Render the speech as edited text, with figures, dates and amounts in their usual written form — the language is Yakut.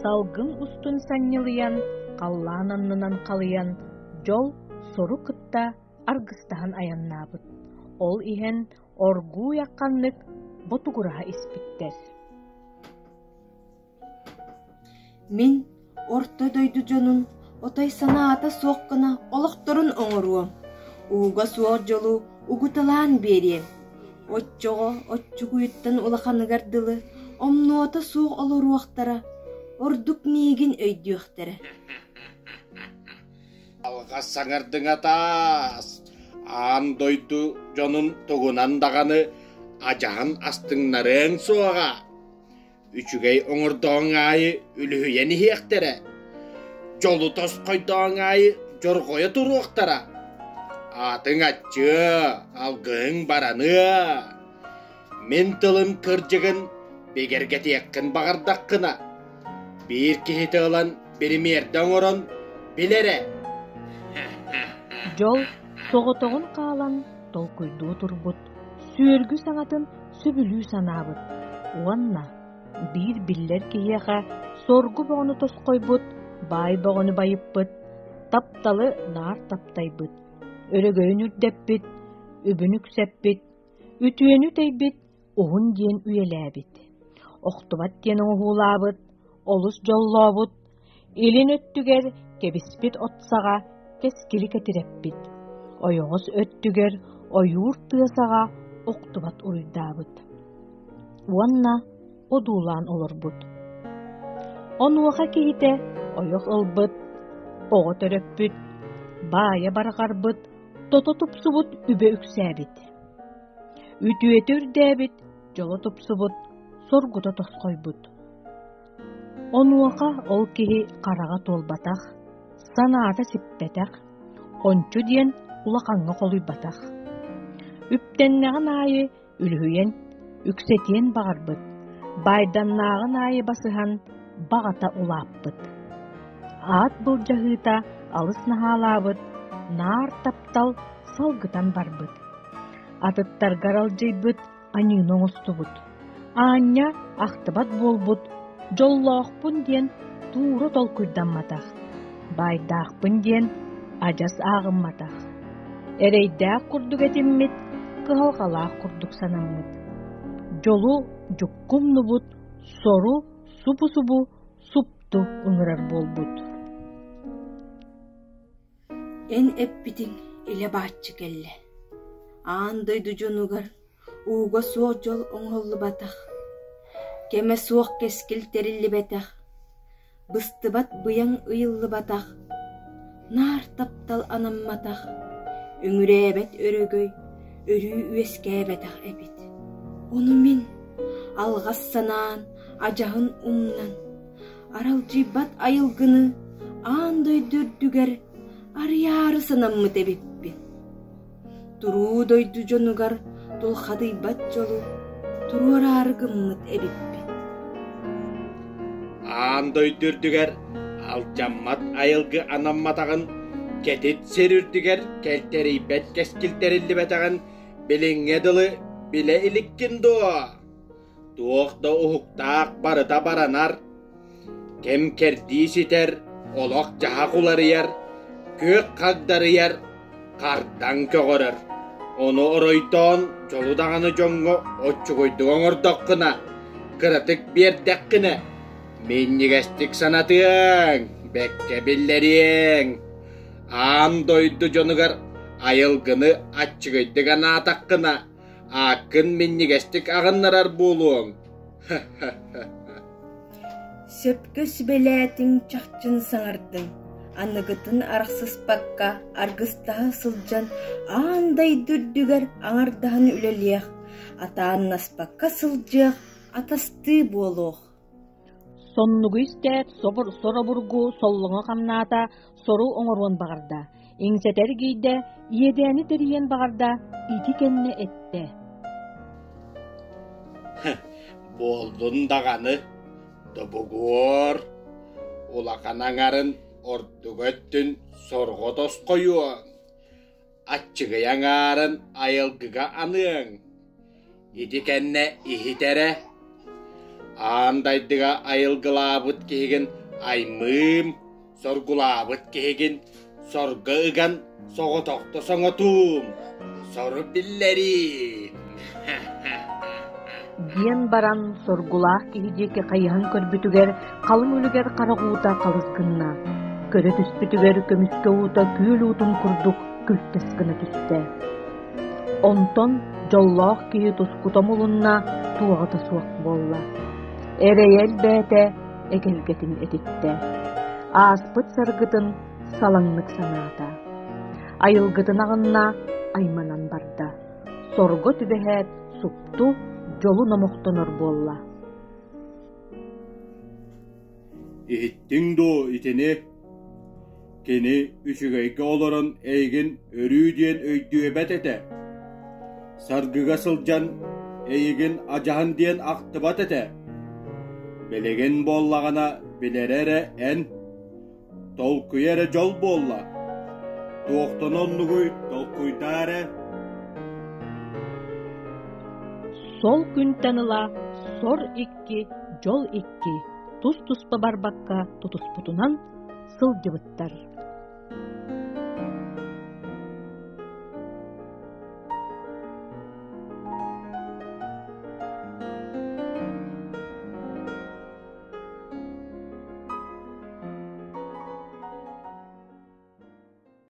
Салгын устун санньылыйан, халлаан аннынан халыйан, дьол сору кытта аргыстаһан айаннаабыт. Ол иһэн оргууй ахханнык ботугураһа испиттэр. Мин орто дойду дьонун отой санаата суох гына олохторун оҥоруом, ууга суох дьолу угуталаан биэриэм. Оччоҕо оччугуйуттан улаханыгар дылы омнуота суох олоруохтара, ордук миигин өйдүөхтэрэ. Алҕас саҥардыҥа таас, аан дойду дьонун тугунан даҕаны адьаһын астыҥнарыаҥ суоҕа. Үчүгэй оҥордоҕуҥ аайы үлүһүйэн иһиэхтэрэ, дьолу тосхойдооҥ аайы дьорҕойо туруохтара. Аатыҥ аччыа, алгыһыҥ бараныа. Мин тылым кырдьыгын бигэргэтиэххин баҕардаххына, биир киһитэ ылан биримиэрдэ оҥорон билэрэ. Дьол соҕотоҕун хаалан толкуйдуу турбут, сүөргү саҥатын сөбүлүү санаабыт уонна биир биллэр киһиэхэ соргу бөҕөнү тосхойбут, баай бөҕөнү байыппыт, тапталы наар таптайбыт, өрөгөйүн үрдэппит, үбүн үксэппит, үтүөнү тэйбит уһун диэн үйэлээбит, охтубат диэн оҥоһуулаабыт, олус дьоллообут, илин өттүгэр кэбиспит от саҕа кэскили кэтирэппит, ойоҕос өттүгэр ойуур тыа саҕа охтубат уруйдаабыт уонна одуулаан олорбут. Онуоха киһитэ ойох ылбыт, оҕо төрөппүт, баайа барҕарбыт, тото тупсубут үбэ үксээбит. Үтүөтэ үрдээбит, дьоло тупсубут, соргута тосхойбут. Онуоха ол киһи хараҕа туолбатах, санаата сиппэтэх, ончу диэн улахаҥҥа холуйбатах. Үптэннэҕин аайы үлүһүйэн, үксэтиэн баҕарбыт, баайданнааҕын аайы басыһан баҕата улааппыт. Аат былдьаһыыта алыс наһаалаабыт, наар таптал салгытан барбыт. Атыттарга аралдьыйбыт аньыыны оҥостубут, аанньа ахтыбат буолбут, дьоллоохпун диэн туура толкуйдамматах, баайдаахпын диэн адьас ааҕымматах, эрэйдээх курдук этиммит, кыһалҕалаах курдук санаммыт, дьолу дьукку умнубут, сору субу-субу супту ыҥырар буолбут. Эн эппитиҥ илэ бааччы кэллэ. Аан дойду дьонугар ууга суох дьол оҥоһуллубатах, кэмэ суох кэскил тэриллибэтэх, быстыбат быйаҥ ыйыллыбатах, наар таптал анамматах, үҥүрээбэт өрөгөй өрүү үөскээбэтэх эбит. Ону мин алҕас санаан, адьаһын умнан, аралдьыйбат айылгыны аан дойду үрдүгэр арыйаары санаммыт эбиппин. Туруу дойду дьонугар тулхадыйбат дьолу туруораары гыммыт эбиппин. Аан дойду үрдүгэр алдьаммат айылгы анамматаҕын, кэтит сир үрдүгэр кэлтэрийбэт кэскил тэриллибэтэҕин билиҥҥэ дылы билэ иликкин дуо? Туох да уһуктаах барыта баранар, кэм-кэрдии ситэр, олох-дьаһах уларыйар, күөх хагдарыйар, хардаҥ көҕөрөр. Ону оройдоон дьолу даҕаны дьоҥҥо оччугуйдук оҥордоххуна, кыратык биэрдэххинэ, минньигэстик санатыаҥ, бэккэ биллэриэҥ. Аан дойду дьонугар айылгыны аччыгыйдык анаатаххына, Ааккын минньигэстик аҕыннарар буолуоҥ. Сөпкө сүбэлээтиҥ, чахчын саҥардыҥ, аныгытын арахсыспакка аргыстаһа сылдьан аан дойду үрдүгэр аҥардаһан үлэлиэх, атааннаспакка сылдьыах, атастыы буолуох. Соннугу истээт, соробургу соллоҥо хамнаата, сору оҥоруон баҕарда, иҥсэтэ эргийдэ, иэдээни тэрийиэн баҕарда, ити кэннэ эттэ: Буоллун даҕаны, тобугуор, улахан аҥарын ордук өттүн сорҕо тосхойуоҥ, аччыгый аҥаарын айылгыга аныаҥ. Ити кэннэ иһит эрэ. Аан дайдыга айылгылаабыт киһигин аймыым, соргулаабыт киһигин сорго ыган соҕотохто соҥотуум, сору биллэриим. Диэн баран соргулаах киһи диэки хайыһан көрбүтүгэр халыҥ үлүгэр харах уута халыс гынна. Көрө түспүтүгэр көмүскэ уута күөл уутун курдук күлтэс гына түстэ. Онтон дьоллоох киһи тускута мулунна, туоҕа да суох буолла. Эрэйэ элбээтэ, эгэлгэтин этиттэ. Ааспыт саргытын салаҥнык санаата. Айылгытын аҕынна, айманан барда. Сорго түбэһээт, супту дьолу номохтонор буолла. Иһиттиҥ дуо итини? Кини үчүгэйгэ олорон эйигин өрүү диэн өйдүөбэт этэ. Саргыга сылдьан эйигин адьаһын диэн ахтыбат этэ. Билигин буоллаҕына билэрэ эрэ эн, толкуйа эрэ дьол буолла. Туохтан оннугуй толкуйдаа эрэ. Сол күнтэн ыла сор икки, дьол икки тус-туспа барбакка тутуспутунан сылдьыбыттар.